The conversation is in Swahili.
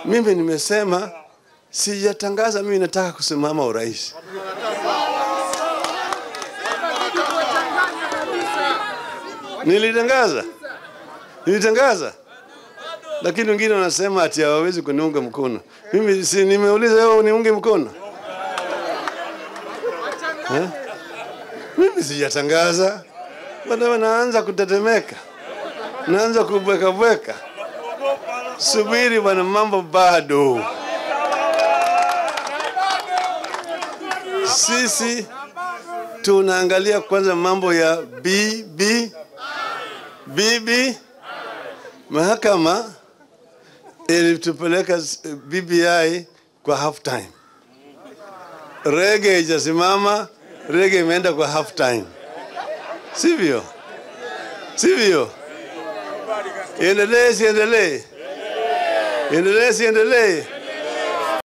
Mimi nimesema sijatangaza mimi nataka kusimama urais. Nilitangaza. Nilitangaza. Lakini wengine wanasema ati hawawezi kuniunga mkono. Mimi si nimeuliza wewe uniunge mkono? Eh? Mimi sijatangaza. Bado naanza kutetemeka. Naanza kubweka bweka. Subiri bwana, mambo bado. Sisi tunaangalia kwanza mambo ya BB BB. Mahakama ilitupeleka BBI kwa half time. Rege ijasimama, rege imeenda kwa half time. Sivyo? Sivyo? Endelee, siendelee? Endelee, siendelee?